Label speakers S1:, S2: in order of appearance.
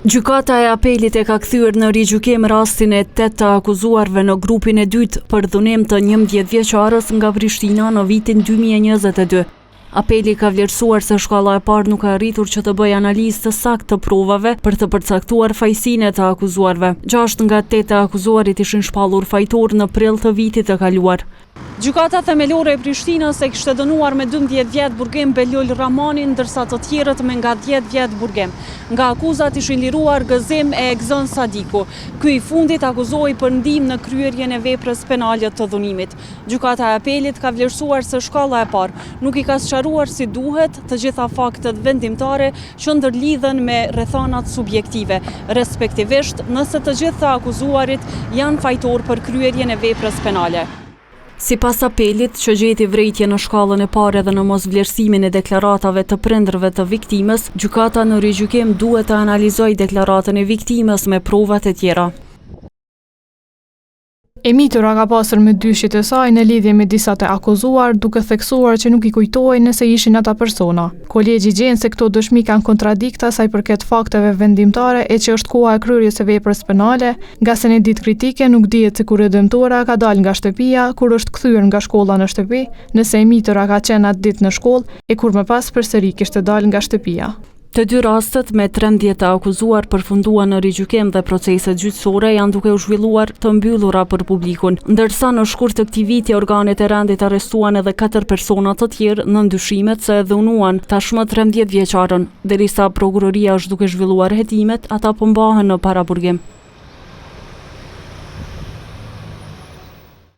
S1: Gjykata e Apelit e ka kthyer në rigjykim rastin e tetë të akuzuarve në grupin e dytë për dhunim të 11 vjeçarës nga Prishtina në vitin 2022. Apeli ka vlerësuar se shkalla e parë nuk ka arritur që të bëjë analizë të saktë të provave për të përcaktuar fajësinë e të akuzuarve. Gjashtë nga tetë të akuzuarit ishin shpallur fajtorë në prill të vitit të kaluar. Gjykata Themelore e Prishtinës e kishte dënuar me 12 vjet burgim Belul Rrahmanin, ndërsa të tjerët me nga 10 vjet burgim. Nga akuzat ishin liruar Gëzim e Egzon Sadiku. Ky i fundit akuzohej për ndihmë në kryerjen e veprës penale të dhunimit. Gjykata e Apelit ka vlerësuar se shkalla e parë nuk i ka sqaruar si duhet të gjitha faktet vendimtare që ndërlidhen me rrethanat subjektive, respektivisht nëse të gjithë të akuzuarit janë fajtorë për kryerjen e veprës penale. Sipas Apelit, që gjeti vërejtje në shkallën e parë edhe në mosvlerësimin e deklaratave të prindërve të viktimës, gjykata në rigjykim duhet të analizojë deklaratën e viktimës me provat e tjera.
S2: E mitura ka pasur mëdyshjet e saj në lidhje me disa të akuzuar, duke theksuar që nuk i kujtohej nëse ishin ata persona. Kolegji gjen se këto dëshmi kanë kontradikta sa i përket fakteve vendimtare e që është koha e kryerjes së veprës penale, ngase në ditë kritike nuk dihet se kur e dëmtuara ka dalë nga shtëpia, kur është kthyer nga shkolla në shtëpi, nëse e mitura ka qenë atë ditë në shkollë, e kur më pas përsëri kishte dalë nga shtëpia.
S1: Të dy rastet me 13 të akuzuar përfunduan në rigjykim dhe proceset gjyqësore janë duke u zhvilluar të mbyllura për publikun. Ndërsa në shkurt të këtij viti organet e rendit arrestuan edhe katër persona të tjerë nën dyshimet se e dhunuan tashmë 13 vjeçaren. Derisa prokuroria është duke zhvilluar hetimet, ata po mbahen në paraburgim.